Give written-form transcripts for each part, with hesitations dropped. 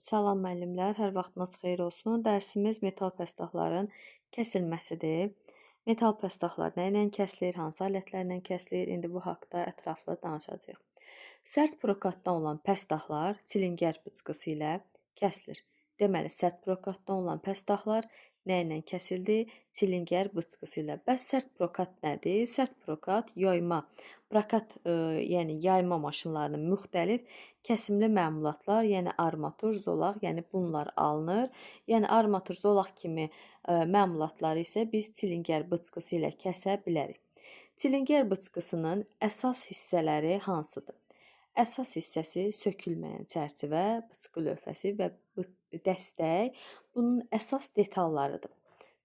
Salam müəllimlər, hər vaxtınız xeyir olsun. Dərsimiz metal pəstahların kəsilməsidir. Metal pəstahlar nə ilə kəsilir, hansı alətlərlə kəsilir? İndi bu haqda ətraflı danışacağıq. Sərt prokatdan olan pəstahlar çilingər bıçqısı ilə kəsilir. Deməli, sərt prokatdan olan pəstahlar nə ilə kəsildi? Çilingər bıçqısı ilə. Bəs sərt prokat nədir? Sərt prokat yoyma, prokat, yəni yayma maşınlarının müxtəlif kəsimli məmulatlar, yəni armatur, zolaq, yəni bunlar alınır. Yəni armatur, zolaq kimi məmulatları isə biz çilingər bıçqısı ilə kəsə bilərik. Çilingər bıçqısının əsas hissələri hansıdır? Əsas hissəsi sökülməyən çərçivə, bıçqı lövhəsi və dəstək bunun əsas detallarıdır.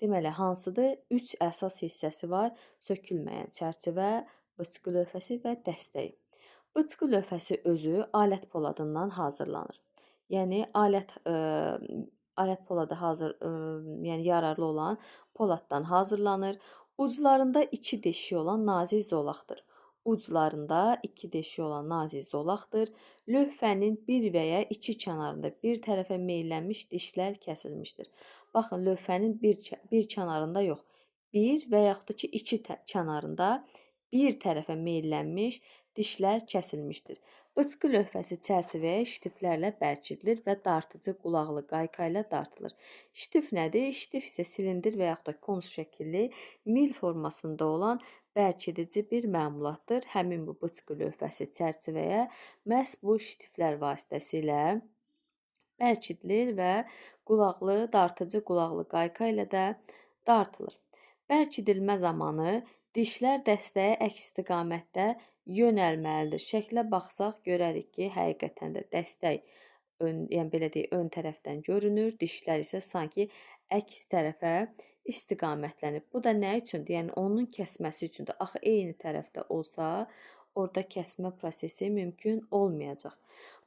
Deməli, hansıdır? 3 əsas hissəsi var. Sökülməyən çərçivə, bıçqı lövhəsi və dəstək. Bıçqı lövhəsi özü alət poladından hazırlanır. Yəni alət poladı hazır, yəni yararlı olan poladdan hazırlanır. Uclarında 2 deşiyi olan nazik zolaqdır. Uclarında 2 deşiyi olan nazik zolaqdır. Lövhənin bir və ya iki kənarında bir tərəfə meyllənmiş dişlər kəsilmişdir. Baxın, lövhənin bir kənarında yox, bir və yaxud da ki, iki kənarında bir tərəfə meyllənmiş dişlər kəsilmişdir. Bıçqı lövhəsi çərçivəyə ştiflərlə bərkidilir və dartıcı qulaqlı qayka ilə dartılır. Ştif nədir? Ştif isə silindir və yaxud da konus şəkilli mil formasında olan bərkidici bir məmulatdır. Həmin bu bıçqı lövhəsi çərçivəyə məhz bu ştiflər vasitəsilə bərkidilir və qulaqlı, dartıcı qulaqlı qayka ilə də dartılır. Bərkidilmə zamanı dişlər dəstəyə əks istiqamətdə yönəlməlidir. Şəklə baxsaq görərik ki, həqiqətən də dəstək ön, yəni belə deyək, ön tərəfdən görünür, dişlər isə sanki əks tərəfə istiqamətlənib. Bu da nə üçündür? Yəni onun kəsməsi üçündür. Axı eyni tərəfdə olsa, orada kəsmə prosesi mümkün olmayacaq.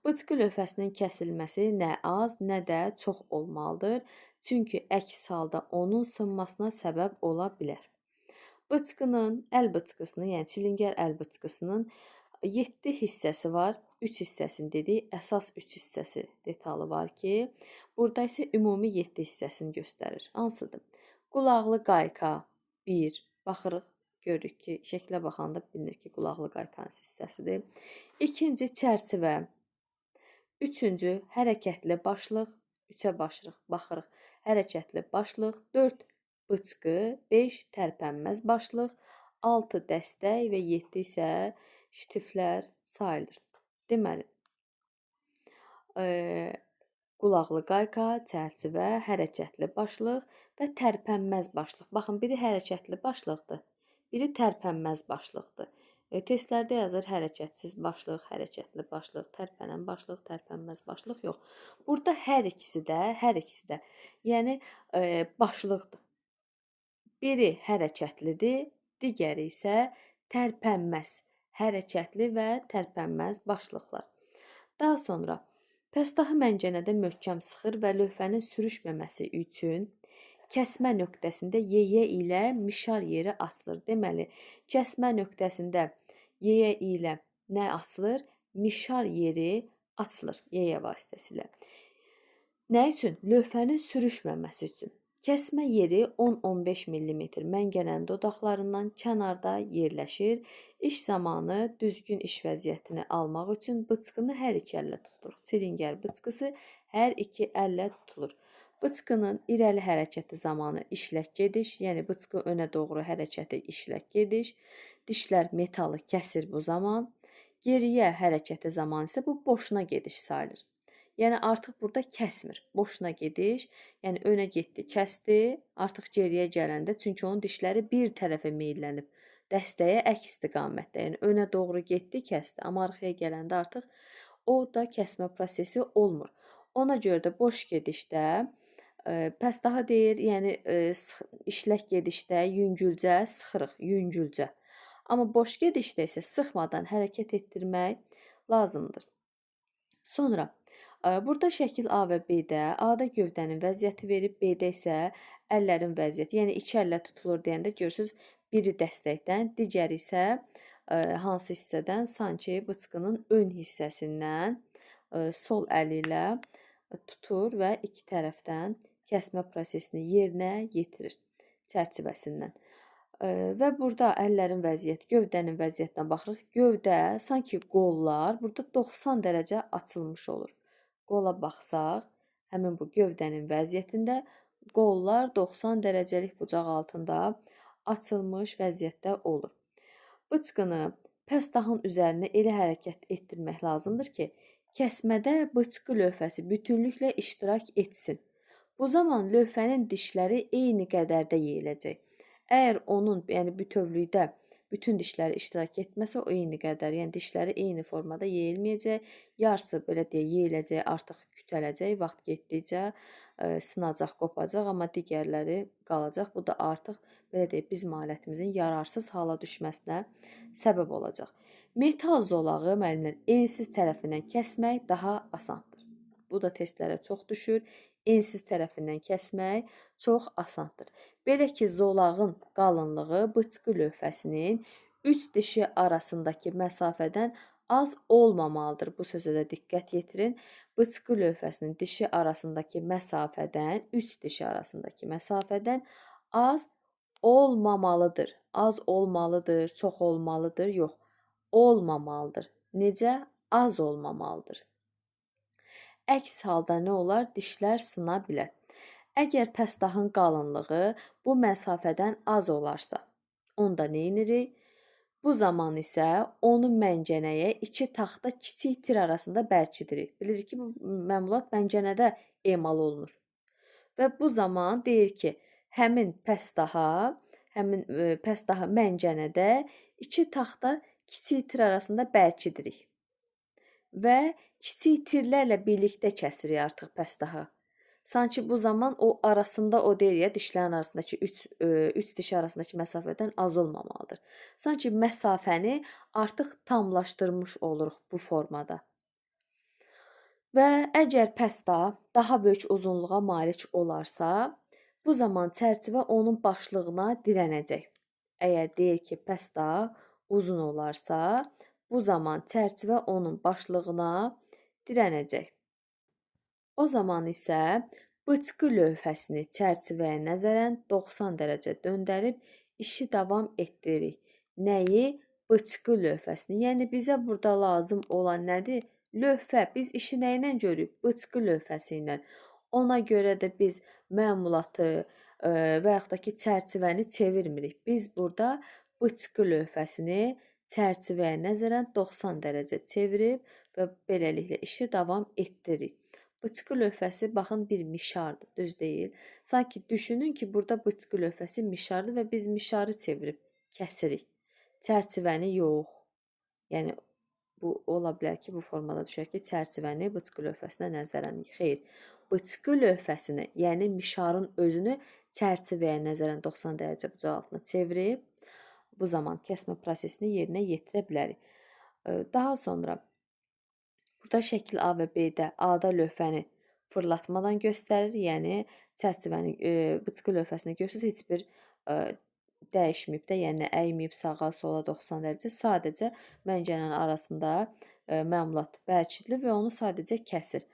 Bıçqı lövhəsinin kəsilməsi nə az, nə də çox olmalıdır. Çünki əks halda onun sınmasına səbəb ola bilər. Bıçqının, əl bıçqısının, yəni çilingər əl bıçqısının 7 hissəsi var. 3 hissəsini dedik, əsas 3 hissəsi detalı var ki, burada isə ümumi 7 hissəsini göstərir. Hansıdır? Qulaqlı qayka 1, baxırıq, görürük ki, şəklə baxanda bilinir ki, qulaqlı qaykanın hissəsidir. İkinci çərçivə, üçüncü hərəkətli başlıq, 3-ə baxırıq, hərəkətli başlıq, 4 bıçqı, 5 tərpənməz başlıq, 6 dəstək və 7 isə ştiflər sayılır. Deməli, qulaqlı qayka, çərçivə, hərəkətli başlıq və tərpənməz başlıq. Baxın, biri hərəkətli başlıqdır, biri tərpənməz başlıqdır. Testlərdə yazır hərəkətsiz başlıq, hərəkətli başlıq, tərpənən başlıq, tərpənməz başlıq yox. Burada hər ikisi də, yəni başlıqdır. Biri hərəkətlidir, digəri isə tərpənməz, hərəkətli və tərpənməz başlıqlar. Daha sonra pəstahı məncənədə möhkəm sıxır və lövhənin sürüşməməsi üçün kəsmə nöqtəsində yeyə ilə mişar yeri açılır. Deməli, kəsmə nöqtəsində yeyə ilə nə açılır? Mişar yeri açılır yeyə vasitəsilə. Nə üçün? Lövhənin sürüşməməsi üçün. Kəsmə yeri 10-15 mm məngənənin dodaqlarından kənarda yerləşir. İş zamanı düzgün iş vəziyyətini almaq üçün bıçqını hər iki əllə tutulur. Çilingər bıçqısı hər iki əllə tutulur. Bıçqının irəli hərəkəti zamanı işlək gediş, yəni bıçqı önə doğru hərəkəti işlək gediş, dişlər metalı kəsir bu zaman. Geriyə hərəkəti zamanı isə bu boşuna gediş sayılır. Yəni artıq burada kəsmir. Boşuna gediş, yəni önə getdi, kəsdi, artıq geriyə gələndə, çünki onun dişləri bir tərəfə meyllənib, dəstəyə əks istiqamətdə, yəni önə doğru getdi, kəsdi, amma arxaya gələndə artıq o da kəsmə prosesi olmur. Ona görə də boş gedişdə, pəs daha deyir, yəni işlək gedişdə yüngülcə sıxırıq, yüngülcə. Amma boş gedişdə isə sıxmadan hərəkət etdirmək lazımdır. Sonra burada şəkil A və B-də, A-da gövdənin vəziyyəti verib, B-də isə əllərin vəziyyəti, yəni iki əllə tutulur deyəndə görürsünüz, biri dəstəkdən, digəri isə hansı hissədən, sanki bıçqının ön hissəsindən sol əli ilə tutur və iki tərəfdən kəsmə prosesini yerinə yetirir çərçivəsindən. Və burada əllərin vəziyyəti, gövdənin vəziyyətinə baxırıq. Gövdə sanki qollar burada 90 dərəcə açılmış olur. Qola baxsaq, həmin bu gövdənin vəziyyətində qollar 90 dərəcəlik bucaq altında açılmış vəziyyətdə olur. Bıçqını pəstahın üzərinə elə hərəkət etdirmək lazımdır ki, kəsmədə bıçqı lövhəsi bütünlüklə iştirak etsin. Bu zaman lövhənin dişləri eyni qədərdə yeyiləcək. Əgər onun, yəni bütövlükdə bütün dişləri iştirak etməsə, o eyni qədər, yəni dişləri eyni formada yeyilməyəcək. Yarısı belə deyə yeyiləcək, artıq kütələcək, vaxt getdikcə sınacaq, qopacaq, amma digərləri qalacaq. Bu da artıq belə deyək, bizim alətimizin yararsız hala düşməsinə səbəb olacaq. Metal zolağı müəllimlər ensiz tərəfindən kəsmək daha asandır. Bu da testlərə çox düşür. Ensiz tərəfindən kəsmək çox asandır. Belə ki, zolağın qalınlığı bıçqı lövhəsinin 3 dişi arasındakı məsafədən az olmamalıdır. Bu sözə də diqqət yetirin. Bıçqı lövhəsinin dişi arasındakı məsafədən, 3 dişi arasındakı məsafədən az olmamalıdır. Az olmalıdır, çox olmalıdır, yox, olmamalıdır. Necə? Az olmamalıdır. Əks halda nə olar? Dişlər sına bilər. Əgər pəstahın qalınlığı bu məsafədən az olarsa, onda nə edirik? Bu zaman isə onu məncənəyə iki taxta kiçik tir arasında bərkidirik. Bilirik ki, bu məmulat məncənədə emal olunur. Və bu zaman deyir ki, həmin pəstaha məncənədə iki taxta kiçik tir arasında bərkidirik. Və kiçik tirlərlə birlikdə kəsirik artıq pəstahı. Sanki bu zaman o arasında, o deyir ya, dişlərin arasındakı 3 dişi arasındakı məsafədən az olmamalıdır. Sanki məsafəni artıq tamlaşdırmış oluruq bu formada. Və əgər pəstah daha böyük uzunluğa malik olarsa, bu zaman çərçivə onun başlığına dirənəcək. Əgər deyir ki, pəstah uzun olarsa, bu zaman çərçivə onun başlığına dirənəcək. O zaman isə bıçqı lövhəsini çərçivəyə nəzərən 90 dərəcə döndərib işi davam etdiririk. Nəyi? Bıçqı lövhəsini. Yəni bizə burada lazım olan nədir? Lövhə. Biz işi nə ilə görürük? Bıçqı lövhəsi ilə. Ona görə də biz məmulatı və yaxud da ki, çərçivəni çevirmirik. Biz burada bıçqı lövhəsini çərçivəyə nəzərən 90 dərəcə çevirib və beləliklə işi davam etdiririk. Bıçqı lövhəsi, baxın, bir mişardır, düz deyil. Sanki düşünün ki, burada bıçqı lövhəsi mişardır və biz mişarı çevirib kəsirik. Çərçivəni yox. Yəni, bu ola bilər ki, bu formada düşər ki, çərçivəni bıçqı lövhəsinə nəzərən. Xeyr, bıçqı lövhəsini, yəni mişarın özünü çərçivəyə nəzərən 90 dərəcə bucaq altına çevirib, bu zaman kəsmə prosesini yerinə yetirə bilərik. Daha sonra burada şəkil A və B-də A-da lövhəni fırlatmadan göstərir. Yəni çərçivəni, bıçqı lövhəsini görürsünüz, heç bir dəyişməyib də, yəni əyməyib sağa, sola 90 dərəcə. Sadəcə məncənənin arasında məmulat bərkidilir və onu sadəcə kəsir.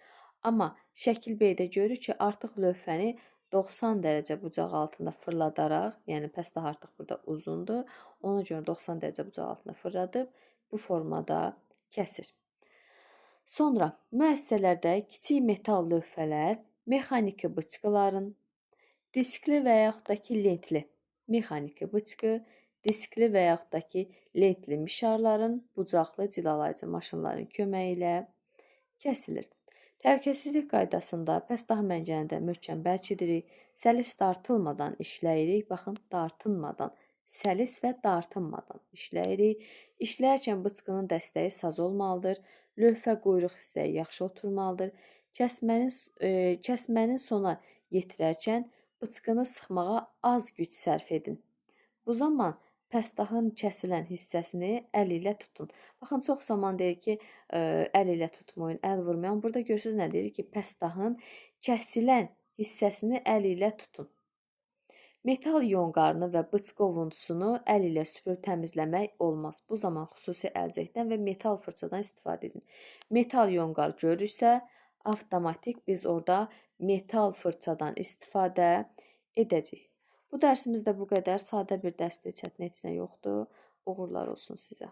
Amma şəkil B-də görürük ki, artıq lövhəni 90 dərəcə bucaq altında fırladaraq, yəni pəstah artıq burada uzundur, ona görə 90 dərəcə bucaq altında fırladıb bu formada kəsir. Sonra müəssisələrdə kiçik metal lövhələr mexaniki bıçqıların, diskli və yaxud da ki, lentli mexaniki bıçqı, diskli və yaxud da ki, lentli mişarların, bucaqlı cilalayıcı maşınların köməyi ilə kəsilir. Təhlükəsizlik qaydasında pəstah məncənədə möhkəm bərkidirik, səlis dartılmadan işləyirik. Baxın, dartınmadan, səlis və dartınmadan işləyirik. İşləyərkən bıçqının dəstəyi saz olmalıdır. Lövhə quyruq hissəyi yaxşı oturmalıdır. Kəsmənin sona yetirərkən bıçqını sıxmağa az güc sərf edin. Bu zaman pəstahın kəsilən hissəsini əl ilə tutun. Baxın, çox zaman deyir ki, əl ilə tutmayın, əl vurmayın. Burada görürsünüz nə deyir ki, pəstahın kəsilən hissəsini əl ilə tutun. Metal yonqarını və bıçqı ovuntusunu əl ilə süpürüb təmizləmək olmaz. Bu zaman xüsusi əlcəkdən və metal fırçadan istifadə edin. Metal yonqar görürsə, Avtomatik biz orada metal fırçadan istifadə edəcəyik. Bu dərsimizdə bu qədər. Sadə bir dərsdir, çətin heç nə yoxdur. Uğurlar olsun sizə.